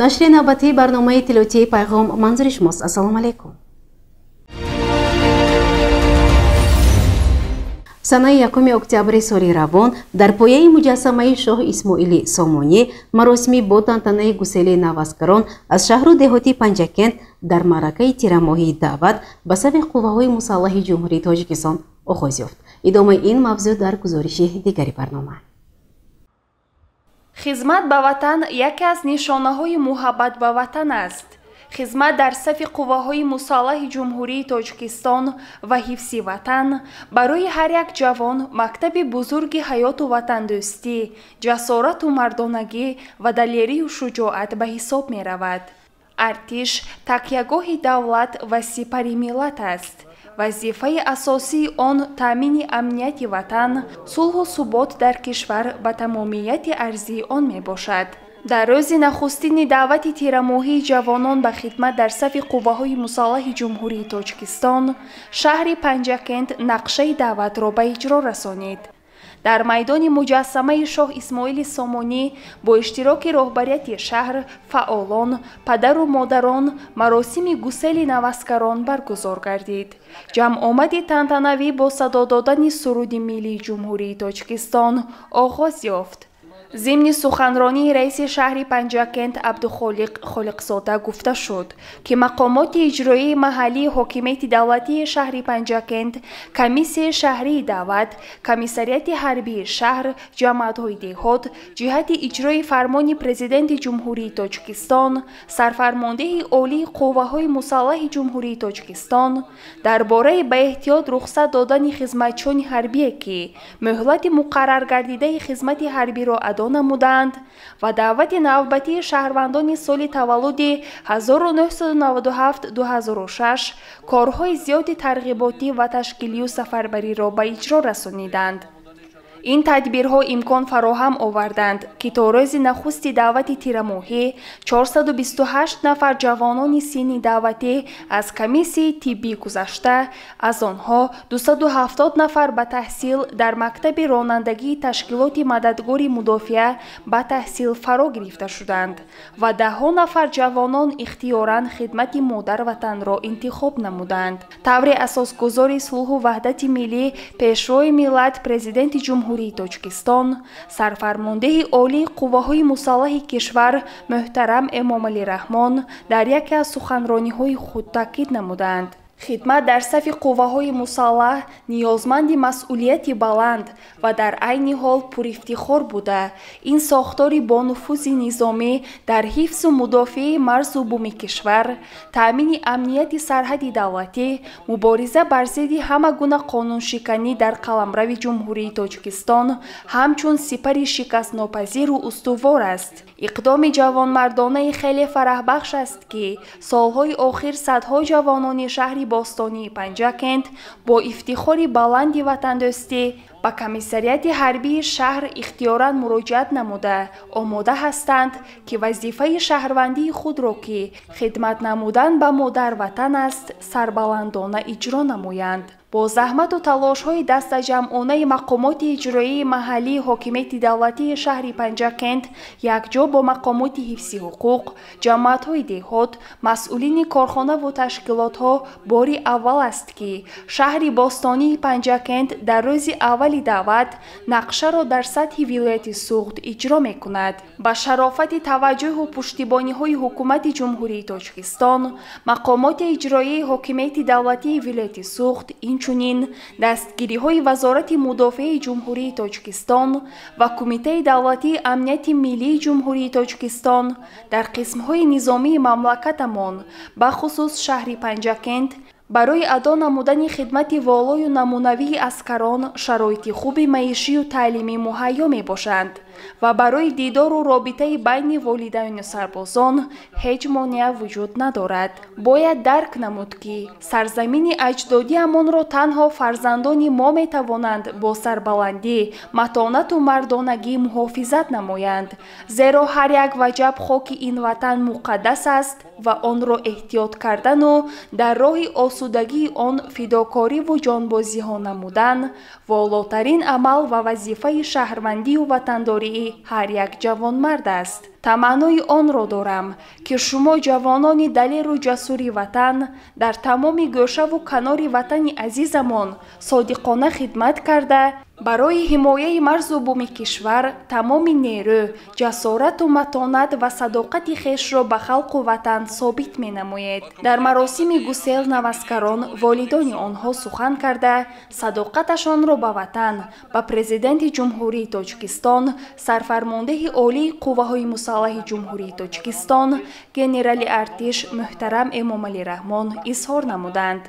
Нашри навбатии барномаи иттилоотии Пайғом манзури шумост. Ассалому алайкум. Санаи 1 октябри соли равон дар пояи муҷассамаи шоҳ Исмоили Сомонӣ маросими бо тантанаи гусели наваскарон аз шаҳру деҳоти Панҷакент дар маъракаи тирамоҳии даъват ба сафи қувваҳои мусаллаҳи Ҷумҳурии Тоҷикистон оғоз ёфт. Идомаи ин мавзӯъ дар гузориши дигари барнома. Хизмат ба ватан яке аз нишонаҳои муҳаббат ба ватан аст. Хизмат дар сафи қувваҳои мусаллаҳи Ҷумҳурии Тоҷикистон ва ҳифзи ватан барои ҳар як ҷавон мактаби бузурги ҳаёту ватандӯстӣ, ҷасорату мардонагӣ ва далерию шуҷоат ба ҳисоб меравад. Артиш такягоҳи давлат ва сипари миллат аст. Вазифаи асосии он таъмини амнияти ватан, сулҳу субот дар кишвар ба тамомияти арзии он мебошад. Дар рӯзи нахустини даъвати тирамоҳии ҷавонон ба хидмат дар сафи қувваҳои мусаллаҳи Ҷумҳурии Тоҷикистон, шаҳри Панҷакент нақшаи даъватро ба иҷро расонид. Дар майдони муҷассамаи шоҳ Исмоили Сомонӣ бо иштироки роҳбарияти шаҳр, фаъолон, падару модарон маросими гусели наваскарон баргузор гардид. Ҷамъомади тантанавӣ бо садо додани суруди миллии Ҷумҳурии Тоҷикистон оғоз ёфт. Зимни суханронии раиси шаҳри Панҷакент Абдухолиқ Холиқзода гуфта шуд, ки мақомоти иҷроии маҳаллии ҳокимияти давлатии шаҳри Панҷакент, комиссияи шаҳрии даъват, комиссарияти ҳарбии шаҳр, ҷамоатҳои деҳот ҷиҳати иҷрои фармони Президенти Ҷумҳурии Тоҷикистон, сарфармондеҳи олии қувваҳои мусаллаҳи Ҷумҳурии Тоҷикистон дар бораи ба эҳтиёт рухсат додани хизматчиёни ҳарбие, ки муҳлати муқарраргардидаи хизмати ҳарбиро адо намуданд ва даъвати навбатии шаҳрвандони соли таваллуди 1997-2006 корҳои зиёди тарғиботӣ ва ташкилию сафарбариро ба иҷро расониданд. Ин тадбирҳо имкон фароҳам оварданд, ки то рӯзи нахусти даъвати тирамоҳӣ 428 нафар ҷавонони синни даъватӣ аз комиссияи тиббӣ гузашта, аз онҳо 270 нафар ба таҳсил дар мактаби ронандагии ташкилоти мададгори мудофиа ба таҳсил фаро гирифта шуданд ва даҳҳо нафар ҷавонон ихтиёран хидмати модарватанро интихоб намуданд. Таври асосгузори сулҳу ваҳдати миллӣ, Пешвои миллат, Президенти Ҷумҳурии Тоҷикистон, сарфармондеҳи олии қувваҳои мусаллаҳи кишвар муҳтарам Эмомалӣ Раҳмон дар яке аз суханрониҳои худ таъкид намуданд. Хидмат дар сафи қувваҳои мусаллаҳ ниёзманди масъулияти баланд ва дар айни ҳол пурифтихор буда, ин сохтори бонуфузи низомӣ дар ҳифзу мудофиаи марзу буми кишвар, таъмини амнияти сарҳади давлатӣ, мубориза бар зидди ҳама гуна қонуншиканӣ дар қаламрави Ҷумҳурии Тоҷикистон ҳамчун сипари шикастнопазиру устувор аст. Иқдоми ҷавонмардонаи хеле фараҳбахш аст, ки солҳои охир садҳо ҷавонони шаҳри бостонии Панҷакент бо ифтихори баланди ватандӯстӣ ба комиссарияти ҳарбии шаҳр ихтиёран муроҷиат намуда, омода ҳастанд, ки вазифаи шаҳрвандии худро, ки хидмат намудан ба модарватан аст, сарбаландона иҷро намоянд. Бо заҳмату талошҳои дастаҷамъонаи мақомоти иҷроии маҳаллии ҳокимияти давлатии шаҳри Панҷакент якҷо бо мақомоти ҳифзи ҳуқуқ, ҷамоатҳои деҳот, масъулини корхонаву ташкилотҳо бори аввал аст, ки шаҳри бостонии Панҷакент дар рӯзи аввали даъват нақшаро дар сатҳи вилояти Суғд иҷро мекунад. Ба шарофати таваҷҷӯҳу пуштибониҳои Ҳукумати Ҷумҳурии Тоҷикистон, мақомоти иҷроии ҳокимияти давлатии вилояти Суғд, инчунин дастгириҳои Вазорати мудофиаи Ҷумҳурии Тоҷикистон ва Кумитаи давлатии амнияти миллии Ҷумҳурии Тоҷикистон дар қисмҳои низомии мамлакатамон, бахусус шаҳри Панҷакент, барои адо намудани хидмати волою намунавии аскарон шароити хуби маишию таълимӣ муҳайё мебошанд ва барои дидору робитаи байни волидайну сарбозон ҳеҷ монеа вуҷуд надорад. Бояд дарк намуд, ки сарзамини аҷдодиамонро танҳо фарзандони мо метавонанд бо сарбаландӣ, матонату мардонагӣ муҳофизат намоянд, зеро ҳар як ваҷаб хоки ин ватан муқаддас аст ва онро эҳтиёт кардану дар роҳи осудагии он фидокориву ҷонбозиҳо намудан волотарин амал ва вазифаи шаҳрвандию ватандории ҳар як ҷавонмард аст. Таманнои онро дорам, ки шумо ҷавонони далеру ҷасури ватан дар тамоми гӯшаву канори ватани азизамон содиқона хидмат карда, барои ҳимояи марзу буми кишвар тамоми нерӯ, ҷасорату матонат ва садоқати хешро ба халқу ватан собит менамоед. Дар маросими гусел наваскарон волидони онҳо сухан карда, садоқаташонро ба ватан, ба Президенти Ҷумҳурии Тоҷикистон, сарфармондеҳи олии қувваҳои мусаллаҳи Ҷумҳурии Тоҷикистон, генерали артиш муҳтарам Эмомалӣ Раҳмон изҳор намуданд.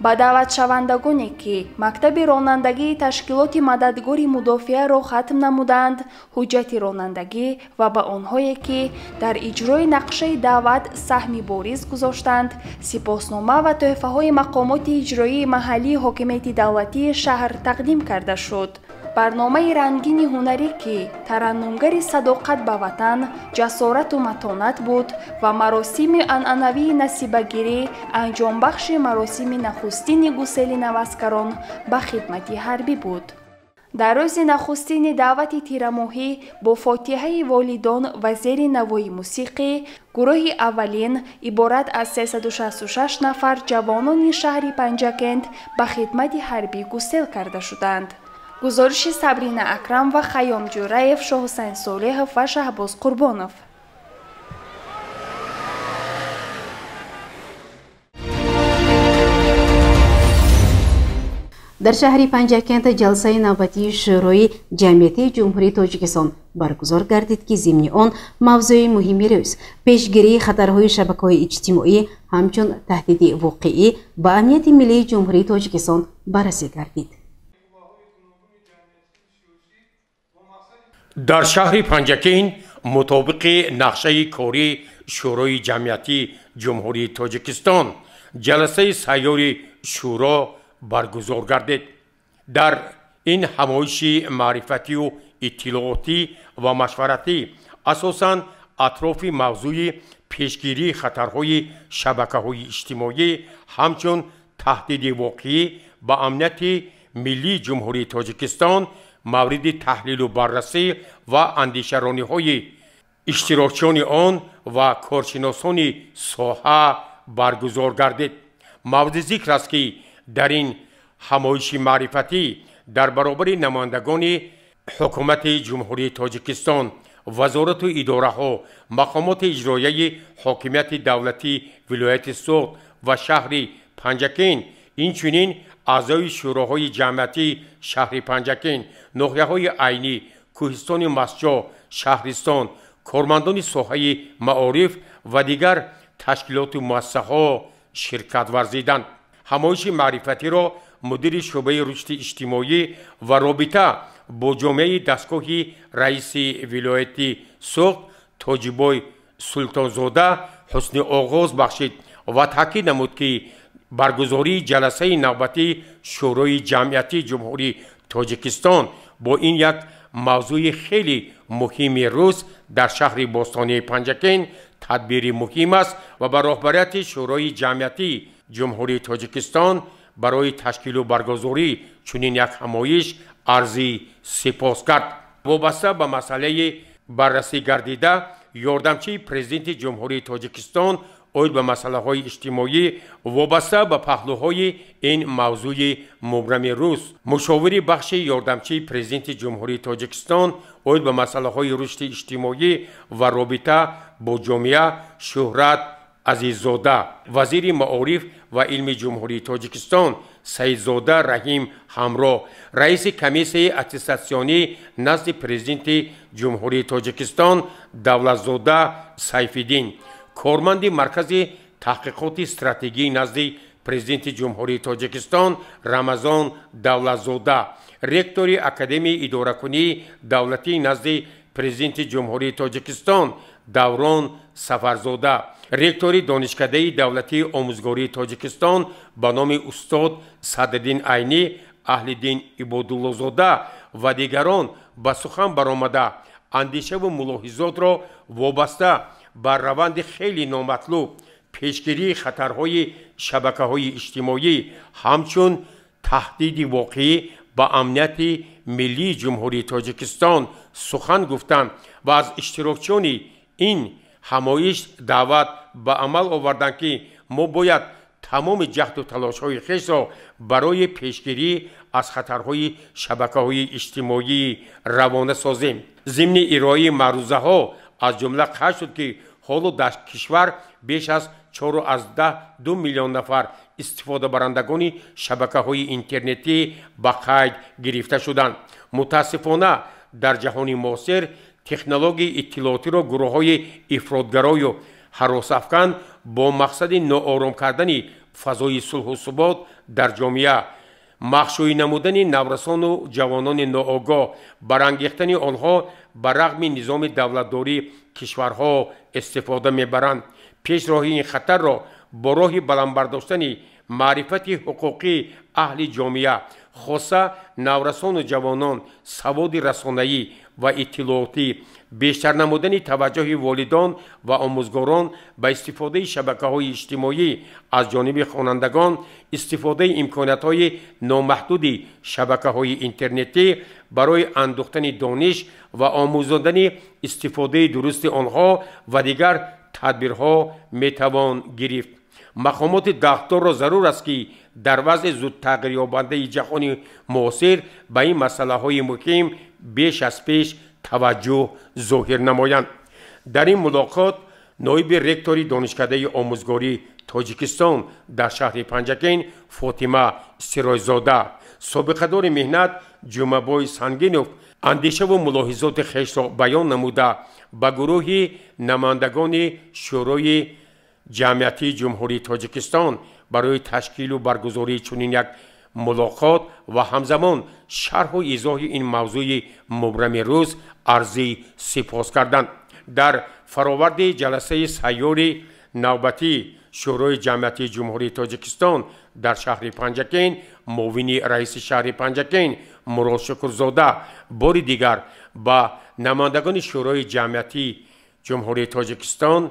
Ба даъватшавандагоне, ки мактаби ронандагии ташкилоти мададгори мудофиаро хатм намуданд, ҳуҷҷати ронандагӣ ва ба онҳое, ки дар иҷрои нақшаи даъват саҳми бориз гузоштанд, сипоснома ва тӯҳфаҳои мақомоти иҷроии маҳаллии ҳокимияти давлатии шаҳр тақдим карда шуд. Барномаи рангини ҳунарӣ, ки тараннумгари садоқат ба ватан, ҷасорату матонат буд ва маросими анъанавии насибагирӣ анҷомбахши маросими нахустини гусели наваскарон ба хидмати ҳарбӣ буд. Дар рӯзи нахустини даъвати тирамоҳӣ бо фотиҳаи волидон ва зери навои мусиқӣ гурӯҳи аввалин иборат аз 366 нафар ҷавонони шаҳри Панҷакент ба хидмати ҳарбӣ гусел карда шуданд. Гузориши Сабрина Акрам ва Хайём Ҷӯраев, Шоҳусайн Солеҳов ва Шаҳбоз Қурбонов. Дар шаҳри Панҷакент ҷалсаи навбатии Шӯрои ҷамъиятии Ҷумҳурии Тоҷикистон баргузор гардид, ки зимни он мавзӯи муҳими рӯз пешгирии хатарҳои шабакаҳои иҷтимоӣ ҳамчун таҳдиди воқеӣ ба амнияти миллии Ҷумҳурии Тоҷикистон баррасӣ гардид. Дар шаҳри Панҷакент мутобиқи нақшаи кории Шӯрои ҷамъиятии Ҷумҳурии Тоҷикистон ҷаласаи сайёри шӯро баргузор гардид. Дар ин ҳамоиши маърифатию иттилоотӣ ва машваратӣ асосан атрофи мавзӯи пешгирии хатарҳои шабакаҳои иҷтимоӣ ҳамчун таҳдиди воқеӣ ба амнияти миллии Ҷумҳурии Тоҷикистон мавриди таҳлилу баррасӣ ва андешарониҳои иштирокчиёни он ва коршиносони соҳа баргузор гардид. Мавриди зикр аст, ки дар ин ҳамоиши маърифатӣ дар баробари намояндагони ҳукумати Ҷумҳурии Тоҷикистон, вазорату идораҳо, мақомоти иҷроияи ҳокимияти давлатии вилояти Суғд ва шаҳри Панҷакент, инчунин аъзои шӯроҳои ҷамъиятии шаҳри Панҷакент, ноҳияҳои Айнӣ, кӯҳистони Масҷо, шаҳристон, кормандони соҳаи маориф ва дигар ташкилоту муассисаҳо ширкат варзиданд. Ҳамоиши маърифатиро мудири шӯъбаи рушди иҷтимоӣ ва робита бо ҷомеаи дастгоҳи раиси вилояти Суғд Тоҷибой Султонзода ҳусни оғоз бахшид ва таъкид намуд, ки баргузории ҷаласаи навбатии Шӯрои ҷамъиятии Ҷумҳурии Тоҷикистон бо ин як мавзӯи хеле муҳими рӯз дар шаҳри бостонии Панҷакент тадбири муҳим аст ва ба роҳбарияти Шӯрои ҷамъиятии Ҷумҳурии Тоҷикистон барои ташкилу баргузории чунин як ҳамоиш арзи сипос кард. Вобаста ба масъалаи баррасӣ гардида, ёрдамчии Президенти Ҷумҳурии Тоҷикистон оид ба масъалаҳои иҷтимоӣ вобаста ба паҳлӯҳои ин мавзӯи мубрами рӯз, мушовири бахши ёрдамчии Президенти Ҷумҳурии Тоҷикистон оид ба масъалаҳои рушди иҷтимоӣ ва робита бо ҷомеа Шӯҳрат Азиззода, вазири маориф ва илми Ҷумҳурии Тоҷикистон Саидзода Раҳим Ҳамроҳ, раиси комиссияи аттестатсионӣ назди Президенти Ҷумҳурии Тоҷикистон Давлатзода Сайфиддин, корманди Маркази таҳқиқоти стратегӣ назди Президенти Ҷумҳурии Тоҷикистон Рамазон Давлатзода, ректори Академияи идоракунии давлатӣ назди Президенти Ҷумҳурии Тоҷикистон Даврон Сафарзода, ректори Донишкадаи давлатии омӯзгории Тоҷикистон ба номи устод Садриддин Айнӣ Аҳлиддин Ибодуллозода ва дигарон ба сухан баромада андешаву мулоҳизотро вобаста ба раванди хеле номатлуб пешгирии хатарҳои шабакаҳои иҷтимоӣ ҳамчун таҳдиди воқеӣ ба амнияти миллии Ҷумҳурии Тоҷикистон сухан гуфтанд ва аз иштирокчиёни ин ҳамоиш даъват ба амал оварданд, ки мо бояд тамоми ҷаҳду талошҳои хешро барои пешгирӣ аз хатарҳои шабакаҳои иҷтимоӣ равона созем. Зимни ироаи маърузаҳо аз ҷумла қайд шуд, ки ҳоло дар кишвар беш аз 4,2 миллион нафар истифодабарандагони шабакаҳои интернетӣ ба қайд гирифта шуданд. Мутаассифона, дар ҷаҳони муосир технологияи иттилоотиро гурӯҳҳои ифротгарою ҳаросафкан бо мақсади ноором кардани фазои сулҳу субот дар ҷомеа, махшӯӣ намудани наврасону ҷавонони ноогоҳ, барангехтани онҳо ба рағми низоми давлатдорӣ кишварҳо истифода мебаранд. Пешроҳи ин хатарро бо роҳи баландбардоштани маърифати ҳуқуқии аҳли ҷомеа, хоса наврасону ҷавонон, саводи расонаӣ ва иттилоотӣ, бештар намудани таваҷҷӯҳи волидон ва омӯзгорон ба истифодаи шабакаҳои иҷтимоӣ аз ҷониби хонандагон, истифодаи имкониятҳои номаҳдуди шабакаҳои интернетӣ барои андӯхтани дониш ва омӯзондани истифодаи дурусти онҳо ва дигар тадбирҳо метавон гирифт. Мақомоти дахлдорро зарур аст, ки дар вазъи зудтағйирёбандаи ҷаҳони муосир ба ин масъалаҳои муҳим беш аз пеш таваҷҷӯҳ зоҳир намоянд. Дар ин мулоқот ноиби ректори Донишкадаи омӯзгории Тоҷикистон дар шаҳри Панҷакент Фотима Сироҷзода, собиқадори меҳнат Ҷумабой Сангинов андешаву мулоҳизоти хешро баён намуда, ба гурӯҳи намояндагони Шӯрои ҷамъиятии Ҷумҳурии Тоҷикистон барои ташкилу баргузории чунин як мулоқот ва ҳамзамон шарҳу изоҳи ин мавзӯи мубрами рӯз арзи сипос карданд. Дар фароварди ҷаласаи сайёри навбатии Шӯрои ҷамъиятии Ҷумҳурии Тоҷикистон дар шаҳри Панҷакент муовини раиси шаҳри Панҷакент Мурод Шукрзода бори дигар ба намояндагони Шӯрои ҷамъиятии Ҷумҳурии Тоҷикистон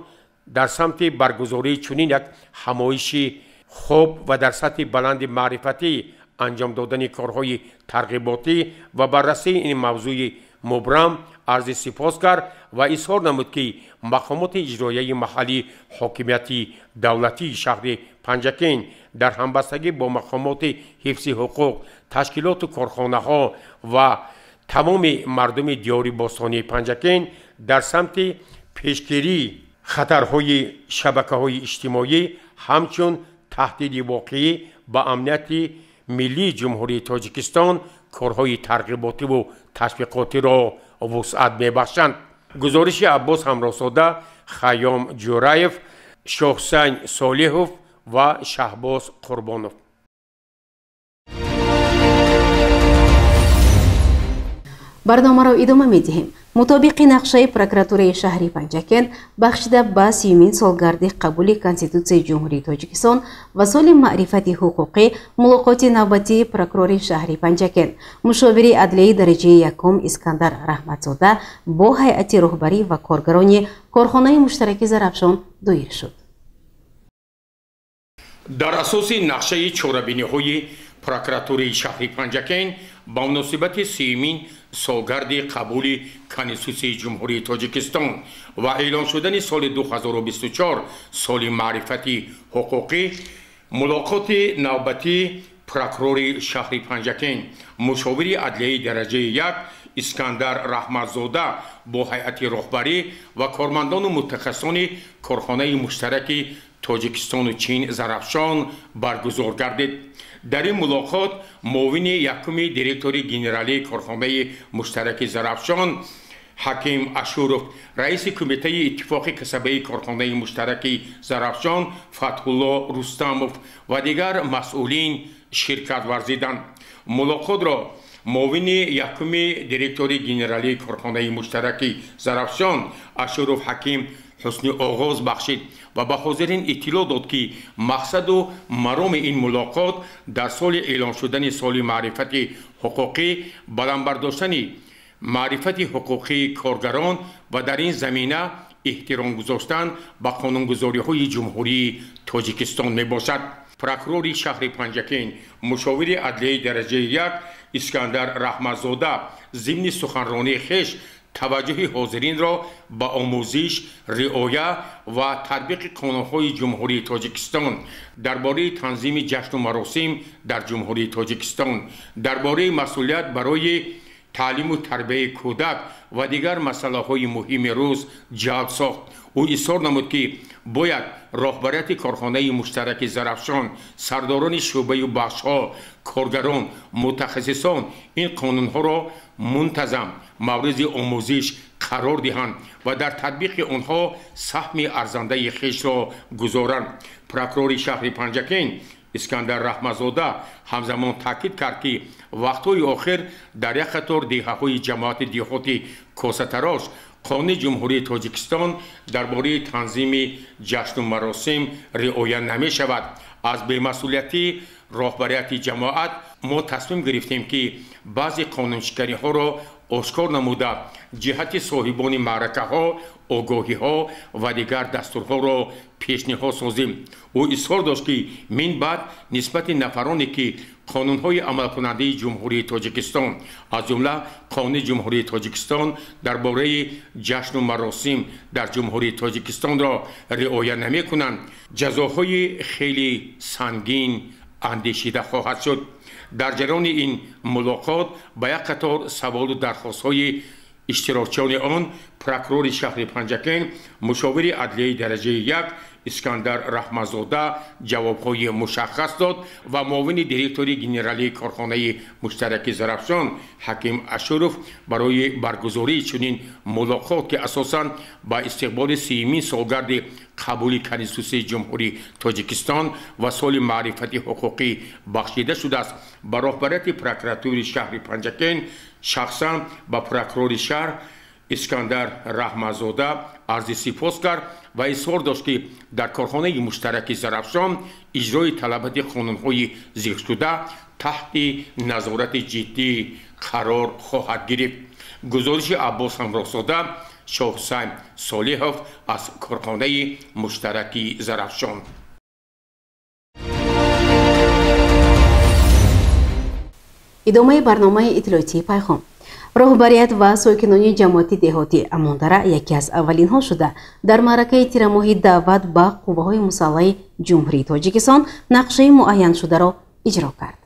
дар самти баргузории чунин як ҳамоиши хуб ва дар сатҳи баланди маърифатӣ анҷом додани корҳои тарғиботӣ ва баррасии ин мавзӯи мубрам арзи сипос кард ва изҳор намуд, ки мақомоти иҷроияи маҳаллии ҳокимияти давлатии шаҳри Панҷакент дар ҳамбастагӣ бо мақомоти ҳифзи ҳуқуқ, ташкилоту корхонаҳо ва тамоми мардуми диёри бостонии Панҷакент дар самти пешгирии хатарҳои шабакаҳои иҷтимоӣ ҳамчун таҳдиди воқеӣ ба амнияти миллии Ҷумҳурии Тоҷикистон корҳои тарғиботиву ташвиқотиро вусъат мебахшанд. Гузориши Аббос Ҳамроҳзода, Хайём Ҷӯраев, Шоҳсайн Солиҳов ва Шаҳбоз Қурбонов. Барномаро идома медиҳем. Мутобиқи нақшаи прокуратураи шаҳри Панҷакент бахшида ба 30-умин солгарди қабули Конститутсияи Ҷумҳурии Тоҷикистон ва соли маърифати ҳуқуқӣ мулоқоти навбатии прокурори шаҳри Панҷакент, мушовири адлияи дараҷаи якум Искандар Раҳматзода бо ҳайати роҳбарӣ ва коргарони корхонаи муштараки Зарафшон доир шуд. Дар асоси нақшаи чорабиниҳои прокуратураи шаҳри Панҷакент ба муносибати 30-умин солгарди қабули Конститутсияи Ҷумҳурии Тоҷикистон ва эълон шудани соли 2024 соли маърифати ҳуқуқӣ мулоқоти навбатии прокурори шаҳри Панҷакент, мушовири адлияи дараҷаи як Искандар Раҳматзода бо ҳайати роҳбарӣ ва кормандону мутахассисони корхонаи муштараки Тоҷикистону Чин Зарафшон баргузор гардид. Дар ин мулоқот муовини якуми директори генералии корхонаи муштараки Зарафшон Ҳаким Ашуров, раиси кумитаи иттифоқи касабаи корхонаи муштараки Зарафшон Фатҳулло Рустамов ва дигар масъулин ширкат варзиданд. Мулоқотро муовини якуми директори генералии корхонаи муштараки Зарафшон Ашуров Ҳаким ҳусни оғоз бахшид ва ба ҳозирин иттилоъ дод, ки мақсаду мароми ин мулоқот дар соли эълон шудани соли маърифати ҳуқуқӣ баланд бардоштани маърифати ҳуқуқии коргарон ва дар ин замина эҳтиром гузоштан ба қонунгузориҳои Ҷумҳурии Тоҷикистон мебошад. Прокурори шаҳри Панҷакент, мушовири адлияи дараҷаи як Искандар Раҳматзода зимни суханронии хеш Таваҷҷӯҳи ҳозиринро ба омӯзиш, риоя ва татбиқи қонунҳои Ҷумҳурии Тоҷикистон дар бораи танзими ҷашну маросим дар Ҷумҳурии Тоҷикистон, дар бораи масъулият барои таълиму тарбияи кӯдак ва дигар масъалаҳои муҳими рӯз ҷалб сохт. Ӯ изҳор намуд, ки бояд роҳбарияти корхонаи муштараки Зарафшон, сардорони шӯъбаю бахшҳо, коргарон, мутахассисон ин қонунҳоро мунтазам мавриди омӯзиш қарор диҳанд ва дар татбиқи онҳо саҳми арзандаи хешро гузоранд. Прокурори шаҳри Панҷакент Искандар Раҳматзода ҳамзамон таъкид кард, ки вақтҳои охир дар як қатор деҳаҳои ҷамоати деҳоти Косатарош қонуни Ҷумҳурии Тоҷикистон дар бораи танзими ҷашну маросим риоя намешавад. Аз бемасъулиятӣ роҳбарияти ҷамоат мо тасмим гирифтем, ки баъзе қонуншиканиҳоро ошкор намуда, ҷиҳати соҳибони маъракаҳо, огоҳиҳо ва дигар дастурҳоро пешниҳод созем. Ӯ изҳор дошт, ки мин баъд нисбати нафароне, ки қонунҳои амалкунандаи Ҷумҳурии Тоҷикистон, аз ҷумла Қонуни Ҷумҳурии Тоҷикистон дар бораи ҷашну маросим дар Ҷумҳурии Тоҷикистонро риоя намекунанд, ҷазоҳои хеле сангин андешида хоҳад шуд. Дар ҷараёни ин мулоқот ба як қатор саволу дархостҳои иштирокчиёни он прокурори шаҳри Панҷакент, мушовири адлияи дараҷаи 1 Искандар Раҳматзода ҷавобҳои мушаххас дод ва муовини директори генералии корхонаи муштараки Зарафшон Ҳаким Ашуров барои баргузории чунин мулоқот, ки асосан ба истиқболи 30-умин солгарди қабули Конститутсияи Ҷумҳурии Тоҷикистон ва соли маърифати ҳуқуқӣ бахшида шудааст, ба роҳбарияти прокуратураи шаҳри Панҷакент, шахсан ба прокурори шаҳр Искандар Раҳматзода арзи сипос кард ва изҳор дошт, ки дар корхонаи муштараки Зарафшон иҷрои талаботи қонунҳои зикршуда таҳти назорати ҷиддӣ қарор хоҳад гирифт. Гузориши Аббос Ҳамроҳзода, Шоҳҳусайн Солиҳов аз корхонаи муштараки Зарафшон. Идомаи барномаи иттилоотии Пайғом. Роҳбарият ва сокинони ҷамоати деҳоти Амондара яке аз аввалинҳо шуда дар маъракаи тирамоҳи даъват ба қувваҳои мусаллаҳи Ҷумҳурии Тоҷикистон нақшаи муайяншударо иҷро кард.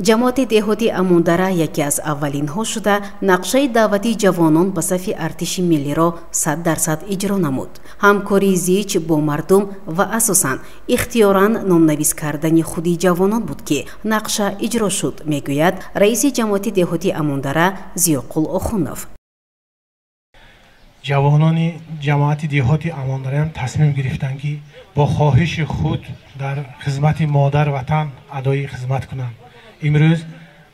Ҷамоати деҳоти Амондара яке аз аввалинҳо шуда нақшаи даъвати ҷавонон ба сафи артиши миллиро 100% иҷро намуд. Ҳамкории зич бо мардум ва асосан ихтиёран номнавис кардани худи ҷавонон буд, ки нақша иҷро шуд, мегӯяд раиси ҷамоати деҳоти Амондара Зиёқул Охунов. Ҷавонони ҷамоати деҳоти Амондараам тасмим гирифтанд, ки бо хоҳиши худ дар хизмати модар ватан адои хизмат кунанд. Имрӯз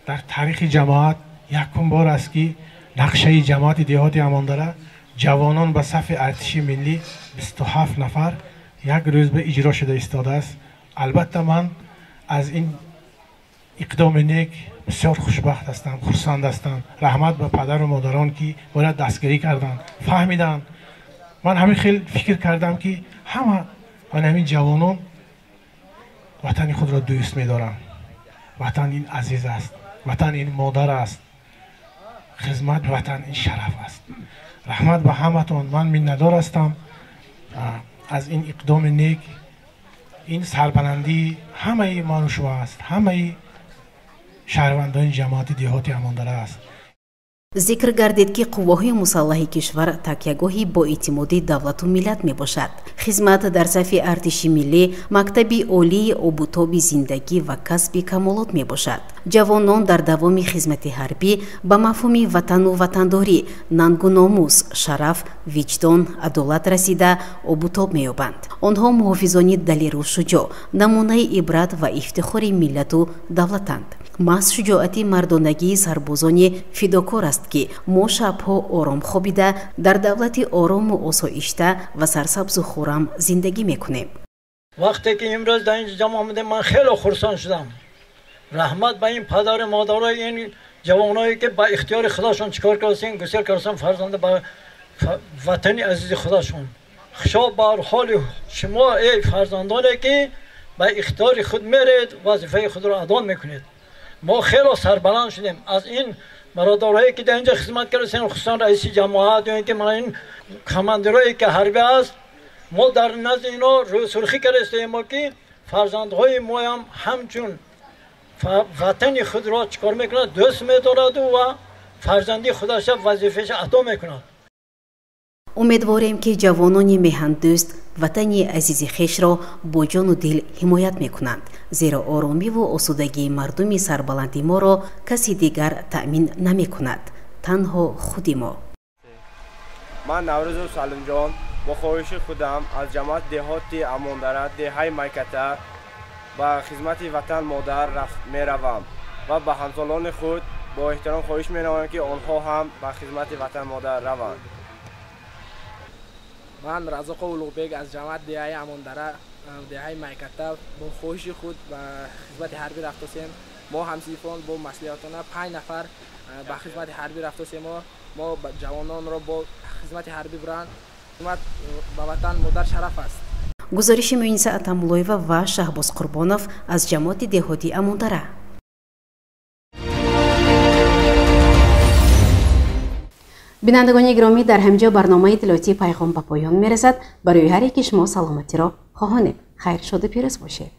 дар таърихи ҷамоат якум бор аст, ки нақшаи ҷамоати деҳоти Амондара ҷавонон ба сафи артиши миллӣ 27 нафар як рӯз ба иҷро шуда истодааст. Албатта, ман аз ин иқдоми нек бисёр хушбахт ҳастам, хурсанд ҳастам. Раҳмат ба падару модарон, ки бояд дастгирӣ карданд, фаҳмиданд. Ман ҳамин хел фикр кардам, ки ҳама ман ҳамин ҷавонон ватани худро дӯст медоранд. Ватан ин азиз аст, ватан ин модар аст, хизмат ватан ин шараф аст. Раҳмат ба ҳаматон. Ман миннатдор ҳастам аз ин иқдоми нек. Ин сарбаландии ҳамаи ману шумо аст, ҳамаи шаҳрвандони ҷамоати деҳоти Амондара аст. Зикр гардид, ки қувваҳои мусаллаҳи кишвар такягоҳи боэътимоди давлату миллат мебошад. Хизмат дар сафи артиши миллӣ мактаби олии обутоби зиндагӣ ва касби камолот мебошад. Ҷавонон дар давоми хизмати ҳарбӣ ба мафҳуми ватану ватандорӣ, нангу номус, шараф, виҷдон, адолат расида обутоб меёбанд. Онҳо муҳофизони далеру шуҷоъ, намунаи ибрат ва ифтихори миллату давлатанд. Маҳз шуҷоати мардонагии сарбозони фидокор аст, ки мо шабҳо ором хобида дар давлати орому осоишта ва сарсабзу хуррам зиндагӣ мекунем. Вақте ки имрӯз дар ин ҷамъ омадем, ман хеле хурсанд шудам. Раҳмат ба ин падару модарои ин ҷавоное, ки ба ихтиёри худашон чикор кардастен, гусел кардастан фарзанда ба ватани азизи худашон. Хушо бар ҳоли шумо, эй фарзандоне, ки ба ихтиёри худ меред, вазифаи худро адо мекунед. Мо хеле сарбаланд шудем аз ин бародарҳое ки дар инҷо хизмат карданд, хусусан раиси ҷамоат ё ин ки мана ин командирое ки ҳарбӣ аст. Мо дар назди ино рӯсурхӣ кардаистем, ки фарзандҳои моям ҳамчун ватани худро чикор мекунад, дӯст медораду ва фарзанди худаша вазифаша адо мекунад. Умедворем, ки ҷавонони меҳандӯст ватани азизи хешро бо ҷону дил ҳимоят мекунанд, зеро оромиву осудагии мардуми сарбаланди моро каси дигар таъмин намекунад, танҳо худи мо. Ман Наврӯзов Салимҷон бо хоҳиши худам аз ҷамоати деҳоти Амондара, деҳаи Майката ба хизмати ватан модар меравам ва ба ҳамсолони худ бо эҳтиром хоҳиш менамоям, ки онҳо ҳам ба хизмати ватан модар раванд. Ман Разоқов Улуғбек аз ҷамоати деҳаи Амондара, деҳаи Майката бо хоҳиши худ ба хизмати ҳарбӣ рафтосем. Мо ҳамсинфон бо маслиҳатона 5 нафар ба хизмати ҳарбӣ рафтосем. Мо ҷавононро бо хизмати ҳарбӣ буранд. Хизмат ба ватан модар шараф аст. Гузориши Муниса Атамуллоева ва Шаҳбоз Қурбонов аз ҷамоати деҳоти Амондара. Бинандагони гиромӣ, дар ҳамин ҷо барномаи иттилоотии Пайғом ба поён мерасад. Барои ҳар яки шумо саломатиро хоҳонем. Хайр, шоду пирӯз бошед.